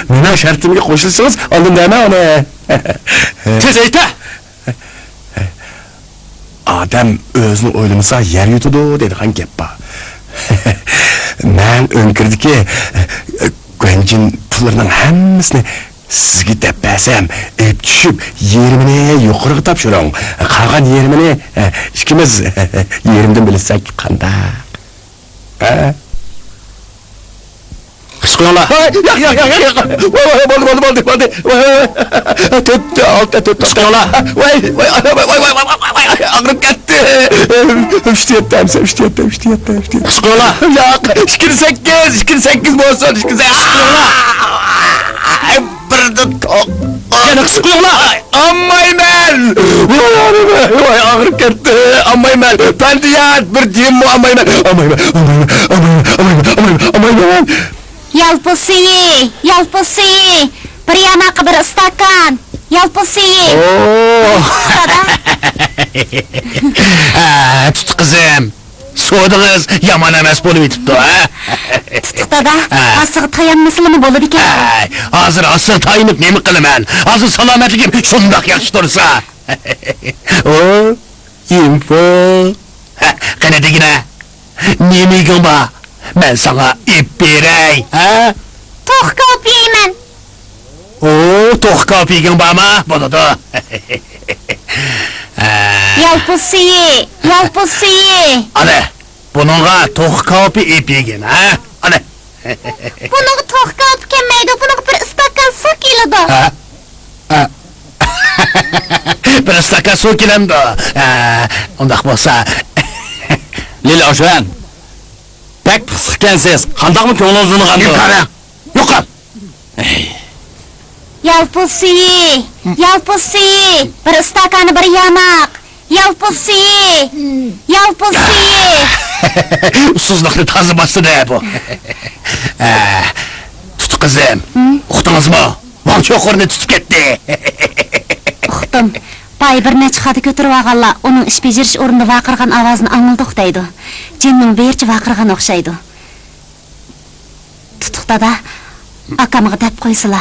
مېنىڭ شەرتىمگە قوشۇلسىڭىز، ئاندىن دەيمەن ئۇنى. تېز ئېيتە! ئادەم ئۆزىنى ئويلىمىسا يەر يۇتىدۇ دەيدىغان گەپ بار. مەن ئۆڭكۈردىكى گۇەنجىن پۇللىرىنىڭ ھەممىسىنى سىزگە دەپ بەرسەم، ئېلىپ چۈشۈپ يېرىمىنى يۇقىرىغا تاپشۇرۇڭ. قالغان يېرىمىنى ئىككىمىز يېرىمدىن بۆلۈشسەك قانداق؟ ھە؟ خىش قىلىڭلار. ۋاي، ياق، ياق، ياق، ياق، ياق. ۋاي، ۋاي، بولدى، بولدى، بولدى، بولدى. ۋاي، ۋاي، ۋاي. تۆت، ئالتە، تۆت. خىش قىلىڭلار. ۋاي، ۋاي، ۋاي، ئاغرىپ كەتتى. ئۈچتە يەتتە، ئەمسە، ئۈچتە يەتتە، ئۈچتە يەتتە، ئۈچتە يەتتە. خىش قىلىڭلار. ياق، ئىككىدە سەككىز، ئىككىدە سەككىز بولسۇن، ئىككىدە سەككىز. خىش قىلىڭلار. بىردە توققۇز. يەنە خىش قىلىڭلار. ئالمايمەن! ۋاي، ئاغرىپ كەتتى. ئالمايمەن. پەندىيات، بىر تىيىنمۇ ئالمايمەن. ئالمايمەن، ئالمايمەن، ئالمايمەن. يالپۇز سېيى، يالپۇز سېيى. بىر ياناققا بىر ئىستاكان. يالپۇز سېيى. ئوو. دادا. ھە، تۇتۇق قىزىم. سودىڭىز يامان ئەمەس بولۇۋېتىپتۇ، ھە؟ تۇتۇق دادا، ھە. ھاسىغا تايانمىسىلىمۇ بولىدىكەن. ھەي، ھازىر ھاسىغا تايىنىپ نېمە قىلىمەن؟ ھازىر سالامەتلىكىم شۇنداق ياخشى تۇرسا. ئو، يىمپۇ. ھە، قېنى دېگىنە، نېمە يېگۈڭ بار؟ مەن ساڭا ئېلىپ بېرەي، ھە؟ توخۇ كاۋىپى يەيمەن. ئو، توخۇ كاۋىپى يېگۈڭ بارمۇ؟ بولىدۇ. ھە. يالپۇز سېيى، يالپۇز سېيى. ئانە، بۇنىڭغا توخۇ كاۋىپى ئېلىپ يېگىن، ھە؟ ئانە. بۇنىڭغا توخۇ كاۋىپى كەلمەيدۇ، بۇنىڭغا بىر ئىستاكان سۇ كېلىدۇ. ھە؟ ھە. بىر ئىستاكان سۇ كېلەمدۇ؟ ھە، ئۇنداق بولسا. لىلى ئاۋشۈەن، بەك پىخسىقكەنسىز. قانداقمۇ كۆڭلىڭىز ئۇنىغاندۇ؟ ئىنكارە. يوقال. يالپۇز سېيى، يالپۇز سېيى، بىر ئىستاكانى بىر ياناق. يالپۇز سېيى، يالپۇز سېيى. ئۇسسۇزلۇقنى تازا باستى-دە بۇ. ئە، تۇتۇق قىزىم، ھە؟ ئۇقتىڭىزمۇ؟ ۋاڭ چوقۇرنى تۇتۇپ كەتتى. ئۇقتۇم. بايا بىر نەچچە خادا كۆتۈرۈۋالغانلار ئۇنىڭ ئىش بېجىرىش ئورنىدا ۋارقىرىغان ئاۋازىنى ئاڭلىدۇق دەيدۇ. جىننىڭ بىرچە ۋارقىرىغان ئوخشايدۇ. تۇتۇق دادا، ئاكامغا دەپ قويسىلا،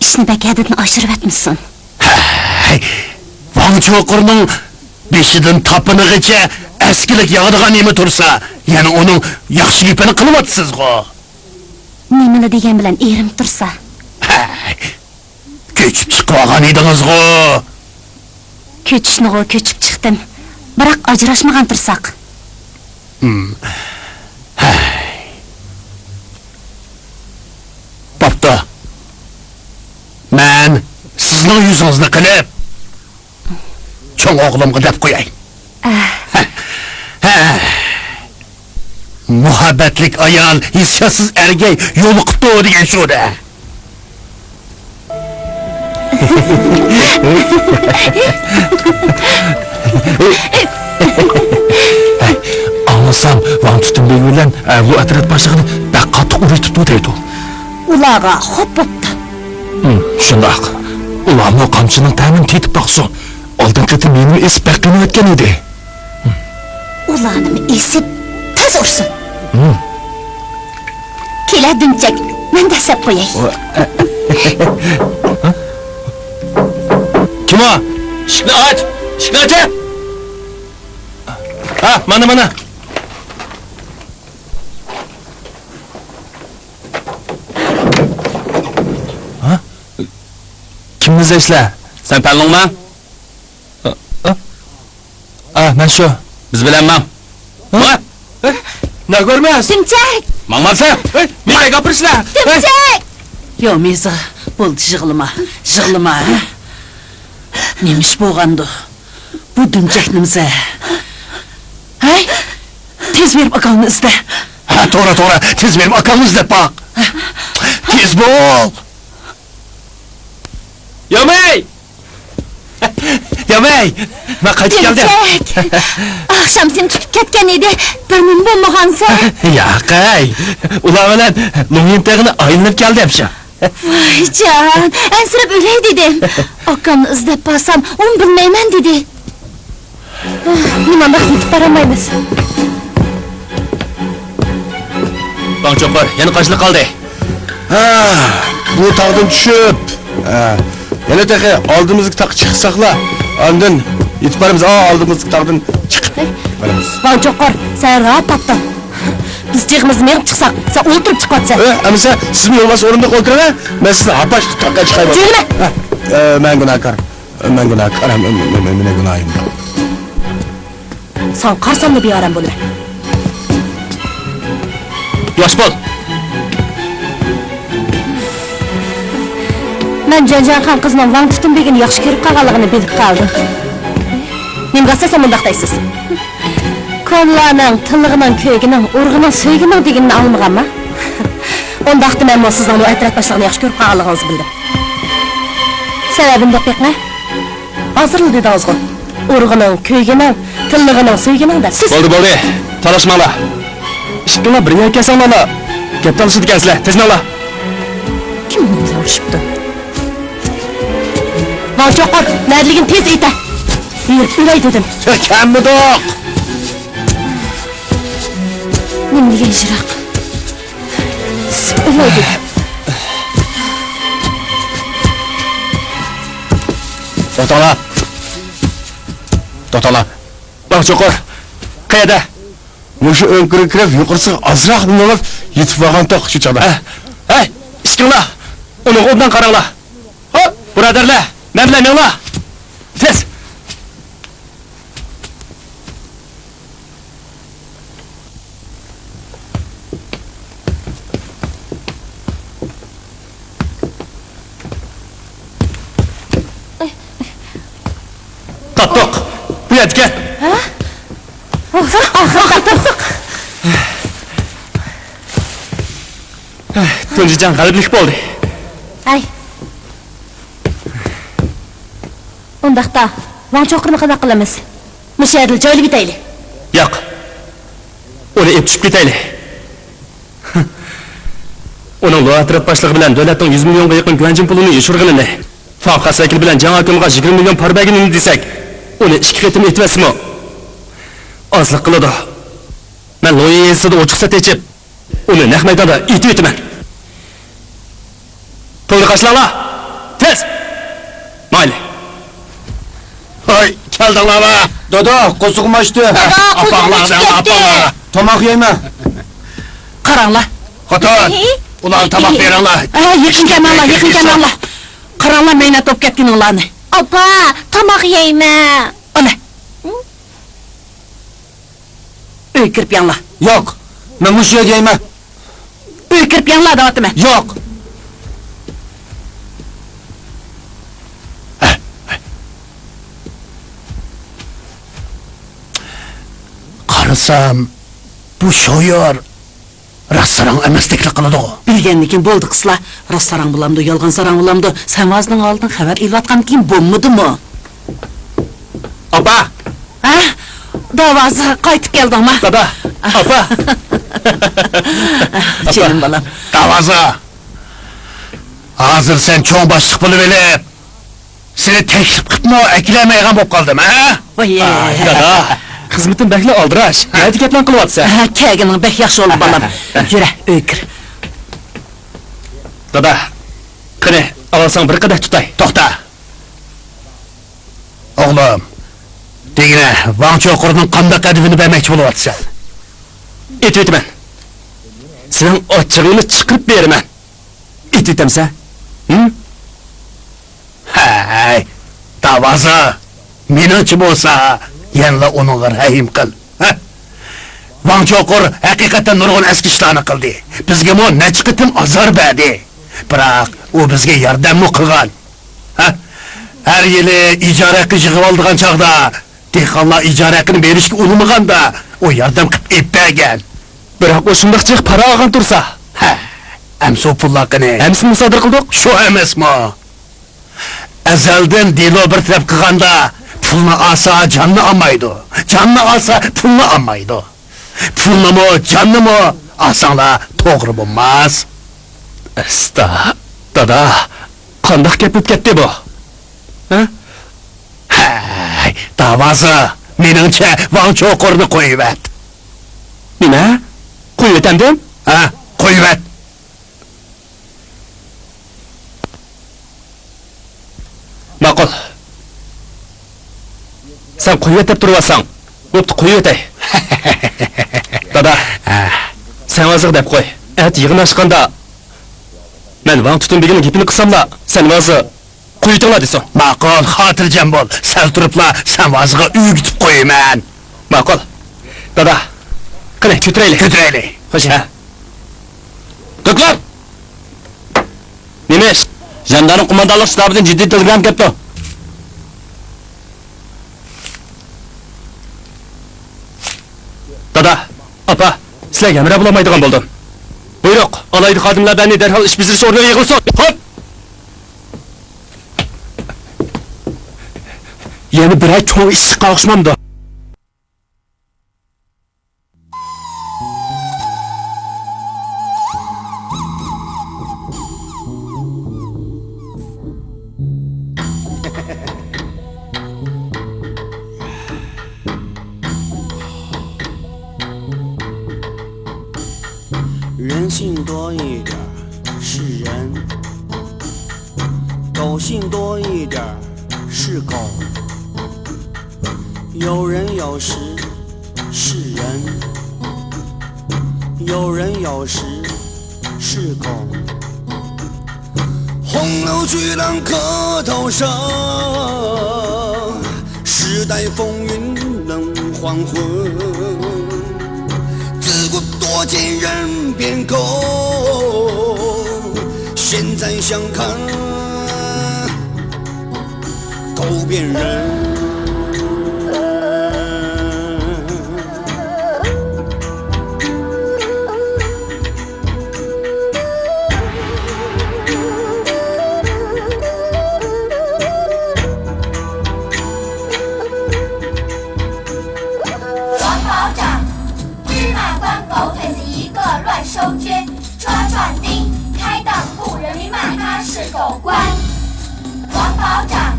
ئىشنى بەك ھەددىدىن ئاشۇرۇۋەتمىسۇن. ھەي، ۋاڭ چوقۇرنىڭ بېشىدىن تاپىنىغىچە ئەسكىلىك ياغىدىغان نېمە تۇرسا، يەنە ئۇنىڭ ياخشى گېپىنى قىلىۋاتىسىزغۇ. نېمىلا دېگەن بىلەن ئېرىم تۇرسا. ھەي، كۆچۈپ چىقىۋالغان ئىدىڭىزغۇ؟ كۆچۈشنىغۇ كۆچۈپ چىقتىم، بىراق ئاجراشمىغان تۇرساق. ھىم. ھەي. بوپتۇ. مەن سىزنىڭ يۈزىڭىزنى قىلىپ، چوڭ ئوغلۇمغا دەپ قوياي. ئە. ھە. مۇھەببەتلىك ئايال ھېسسىياتسىز ئەرگە يولۇقۇپتۇ دېگەن شۇ-دە. ئاڭلىسام، ۋاڭ تۈتۈن بېگى بىلەن، ئە، ۋۇ ئەترەت باشلىقىنى بەك قاتتىق ئۇرۇشتۇرۇپتۇ دەيدۇ. ئۇلارغا خوپ بوپتۇ. ھىم، شۇنداق. ئۇلارمۇ قامچىنىڭ تەمىنى تېتىپ باقسۇن. ئالدىنقى قېتىم مېنىمۇ ئېسىپ بەك قىينىۋەتكەن ئىدى. ئۇلارنىمۇ ئېسىپ تېز ئۇرسۇن. ھىم. كېلە دۈمچەك، مەن دەسسەپ قوياي. كىم ئۇ؟ ئىشىكنى ئاچ! ئىشىكنى ئاچ! ھە، مانا، مانا. ھە؟ كىمنى ئىزدەيسىلەر؟ سەن پەللىڭما؟ ئا، ئا. ئا، مەن شۇ. بىز بىلەن ماڭ. ھە؟ ۋاي! ھە؟ ناگۆرمەس! دۈمچەك! ماڭمامسەن؟ ھەي، مېنى ئاپىرىشلە! دۈمچەك! يو، مىزا، بولدى، يىغلىما، يىغلىما، ھە؟ نېمە ئىش بولغاندۇ؟ بۇ دۈمچەك نېمىسە؟ ھەي، تېز بېرىپ ئاكاڭنى ئىزدە. ھە، توغرا، توغرا، تېز بېرىپ ئاكاڭنى ئىزدەپ باق. تېز بول! يامەي! يامەي! مەن قايتىپ كەلدىم. دۈمچەك! ئاخشام سېنى تۇتۇپ كەتكەن ئىدى، بىر نېمە بولمىغانسەن. ياقەي! ئۇلار بىلەن لۇڭيىن تېغىنى ئايلىنىپ كەلدىم شۇ. ۋايجان، ئەنسىرەپ ئۆلەي دېدىم. ئاكامنى ئىزدەپ بارسام، ئۇنى بىلمەيمەن دېدى. نېمانداق يېتىپ بارالمايمىز. ۋاڭ چوقۇر يەنە قاچىلىق قالدى. ھا، بۇ تاغدىن چۈشۈپ، ھا، يەنە تېخى ئالدىمىزدىكى تاغقا چىقساقلا، ئاندىن يېتىپ بارىمىز. ئا، ئالدىمىزدىكى تاغدىن چىقىپ بارىمىز. ۋاڭ چوقۇر، سەن راھەت تاپتىڭ. بىز جىغىمىزنى مېڭىپ چىقساق، سەن ئولتۇرۇپ چىقىۋاتىسەن. ئە، ئەمىسە، سىزمۇ يولۋاس ئورۇندۇققا ئولتۇرۇڭ، مەن سىزنى ھاپاش تاغقا چىقايمەن. يۈرمە! ھە، ئە، مەن گۇناھكار. مەن گۇناھكار، مېنىڭ گۇناھىم بار. ساڭا قارىساملا بىئارام بولىمەن. ياش بول! مەن جەنجاڭخان قىزنىڭ ۋاڭ تۈتۈن بېگىنى ياخشى كۆرۈپ قالغانلىقىنى بىلىپ قالدىم. نېمىگە ئاساسەن مۇنداق دەيسىز؟ كونىلارنىڭ تىللىغىنىڭ، كۆگىنىڭ، ئۇرۇقىنىڭ، سۆيگىنىڭ دېگىنىنى ئاڭلىمىغانما؟ ئۇنداقتا مەنمۇ سىزنىڭ بۇ ئەترەت باشلىقىنى ياخشى كۆرۈپ قالغانلىقىڭىزنى بىلدىم. سەۋەبىنى دەپ بېقىڭە. ھازىرلا دېدىڭىزغۇ، ئۇرغىنىڭ، كۆيگىنىڭ، تىللىغىنىڭ، سۆيگىنىڭ دەپ. سىز بولدى، بولدى. تالاشماڭلار. ئىككىڭلار بىر يەرگە كەلسەڭلارلا، گەپ تالىشىدىكەنسىلەر. تىزىمەڭلار. كىم بۇنىڭ بىلەن ئۇرۇشۇپتۇ؟ ۋاڭ چوقۇر، نەدىلىكىنى تېز ئېيتە. بېرىپ ئۆلەي دېدىم. كەلمىدۇق. نېمە دېگەن يىراق. ئۆلەي دېدىم. توختاڭلار. توختاڭلار. ۋاڭ چوقۇر. قەيەردە؟ مۇشۇ ئۆڭكۈرگە كىرىپ، يۇقىرىسىغا ئازراق مېڭىپ يېتىپ بارغانتۇق شۇ چاغدا. ھە. ھەي، ئىككىڭلار ئۇنىڭغا ئوبدان قاراڭلار. ھوپ، بۇرادەرلەر، مەن بىلەن مېڭىڭلار. تېز. تاپتۇق. بۇ يەردىكەن. ھە؟ ئاخىرى تاپتۇق. تۇنجى جەڭ غەلىبىلىك بولدى. ھەي. ئۇنداقتا، ۋاڭ چوقۇرنى قانداق قىلىمىز؟ مۇشۇ يەردىلا جايلاپ كېتەيلى. ياق. ئۇنى ئېلىپ چۈشۈپ كېتەيلى. ئۇنىڭ لۇئەترەت باشلىقى بىلەن دۆلەتنىڭ يۈز مىليونغا يېقىن گۈەنجىن پۇلىنى يوشۇرغىنىنى، فاڭخەس ۋەكىلى بىلەن جياڭ ھاكىمغا يىگىرمە مىليون پارا بەرگىنىنى دېسەك، ئۇنى ئىككى قېتىم ئېتىۋەتسىمۇ ئازلىق قىلىدۇ. مەن لويى يېزىسىدا ئوچۇق سەت ئېچىپ، ئۇنى نەق مەيداندا ئېتىۋېتىمەن. توينى قاچىلاڭلار! تېز! مايلى! ھاي، كەلدىڭلارمۇ؟ دادا، قورسىقىم ئاچتى. دادا، قورسىقىم ئاچىپ كەتتى. تاماق يەيمەن. قاراڭلار. خوتۇن، ئۇلارغا تاماق بېرىڭلار. ھە، يېقىن كەلمەڭلار، يېقىن كەلمەڭلار. قاراڭلار، مەينەت بولۇپ كەتكىنىڭلارنى. ئاپا، تاماق يەيمەن. ئانا. ئۆيگە كىرىپ يەڭلار. ياق، مەن مۇشۇ يەردە يەيمەن. ئۆيگە كىرىپ يەڭلار دەۋاتىمەن. ياق. قارىسام، بۇ شويۇر راست ساراڭ ئەمەستەكلا قىلىدىغۇ. بىلگەندىكىن بولدى قىزلار. راست ساراڭ بولامدۇ، يالغان ساراڭ بولامدۇ، سەنۋازىنىڭ ھالىدىن خەۋەر ئېلىۋاتقاندىكىن بولمىدىمۇ؟ ئاپا! ھە؟ داۋازا، قايتىپ كەلدىڭما؟ دادا! ئاپا! جېنىم بالام. داۋازا! ھازىر سەن چوڭ باشلىق بولۇۋېلىپ، سېنى تەكلىپ قىپمۇ ئەكېلەلمەيدىغان بولۇپ قالدىم، ھە؟ ۋاي. ئاي، دادا، خىزمىتىم بەكلا ئالدىراش. نەدە گەپلەرنى قىلىۋاتىسەن؟ ھە، كەلگىنىڭ بەك ياخشى بولدى، بالام. يۈرە، ئۆيگە كىر. دادا، قېنى، ئاۋۋال ساڭا بىر قەدەھ تۇتاي. توختا. ئوغلۇم، دېگىنە، ۋاڭ چوقۇرنىڭ قانداق ئەدىپىنى بەرمەكچى بولۇۋاتىسەن؟ ئېتىۋېتىمەن. سېنىڭ ئاچچىقىڭنى چىقىرىپ بېرىمەن. ئېتىۋېتەمسەن؟ ھىم؟ ھەي، داۋازا! مېنىڭچە بولسا، يەنىلا ئۇنىڭغا رەھىم قىل. ھە؟ ۋاڭ چوقۇر ھەقىقەتەن نۇرغۇن ئەسكى ئىشلارنى قىلدى. بىزگىمۇ نەچچە قېتىم ئازار بەردى. بىراق، ئۇ بىزگە ياردەممۇ قىلغان. ھە؟ ھەر يىلى ئىجارە ھەققى يىغىۋالىدىغان چاغدا، دېھقانلار ئىجارە ھەققىنى بېرىشكە ئۇنىمىغاندا، ئۇ ياردەم قىلىپ ئېلىپ بەرگەن. بىراق ئۇ شۇنداق جىق پارا ئالغان تۇرسا. ھە، ئەمسە ئۇ پۇللار قېنى؟ ھەممىسىنى مۇسادىرە قىلدۇق. شۇ ئەمەسمۇ؟ ئەزەلدىن دېلو بىر تەرەپ قىلغاندا، پۇلنى ئالسا جاننى ئالمايدۇ، جاننى ئالسا پۇلنى ئالمايدۇ. پۇلنىمۇ، جاننىمۇ ئالساڭلار توغرا بولماس. ئەستا، دادا، قانداق گەپ بولۇپ كەتتى بۇ؟ ھە؟ ھەي، داۋازا، مېنىڭچە ۋاڭ چوقۇرنى قويۇۋەت. نېمە؟ قويۇۋېتەمدىم؟ ھە، قويۇۋەت. ماقۇل. سەن قويۇۋەت دەپ تۇرۇۋاتساڭ، بوپتۇ، قويۇۋېتەي. دادا، ھە. سەنۋازىغا دەپ قوي. ئەتە يىغىن ئاچقاندا، مەن ۋاڭ تۈتۈن بېگىمنىڭ گېپىنى قىلساملا، سەنۋازى قويۇۋېتىڭلار دېسۇن. ماقۇل، خاتىرجەم بول. سەل تۇرۇپلا سەنۋازىغا ئۆگىتىپ قويىمەن. ماقۇل. دادا، قېنى، كۆتۈرەيلى. كۆتۈرەيلى. خوش. ھە. دوكلات! نېمە ئىش؟ ژاندارم قوماندانلىق شتابىدىن جىددىي تېلېگرامما كەپتۇ. دادا، ئاپا، سىلەرگە ھەمراھ بولالمايدىغان بولدۇم. بۇيرۇق، ئالاھىدە خادىملار بەننى دەرھال ئىش بېجىرىش ئورنىغا يىغىلسۇن. خوپ! يەنە بىرەر چوڭ ئىشقا ئوخشىمامدۇ؟ 人性多一点儿是人，狗性多一点儿是狗。有人有时是人，有人有时是狗。洪流巨浪磕头声，时代风云冷黄昏。自古多见人变狗，现在想看 狗变人。王保长，芝麻官狗腿子一个乱收捐，抓壮丁，开当铺，人民骂他是狗官。王保长，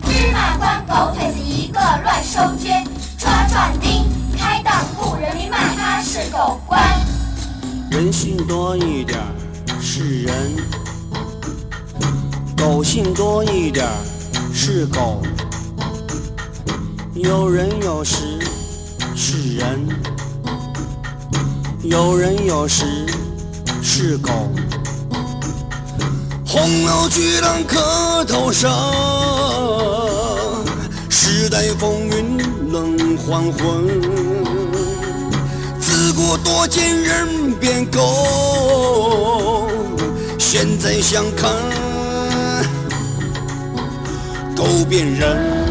芝麻官狗腿子一个乱收捐，抓壮丁，开当铺，人民骂他是狗官。人性多一点儿是人，狗性多一点儿是狗。有人有时是人，有人有时是狗。洪流巨浪磕头声，时代风云冷黄昏。自古多见人变狗，现在想看 狗变人。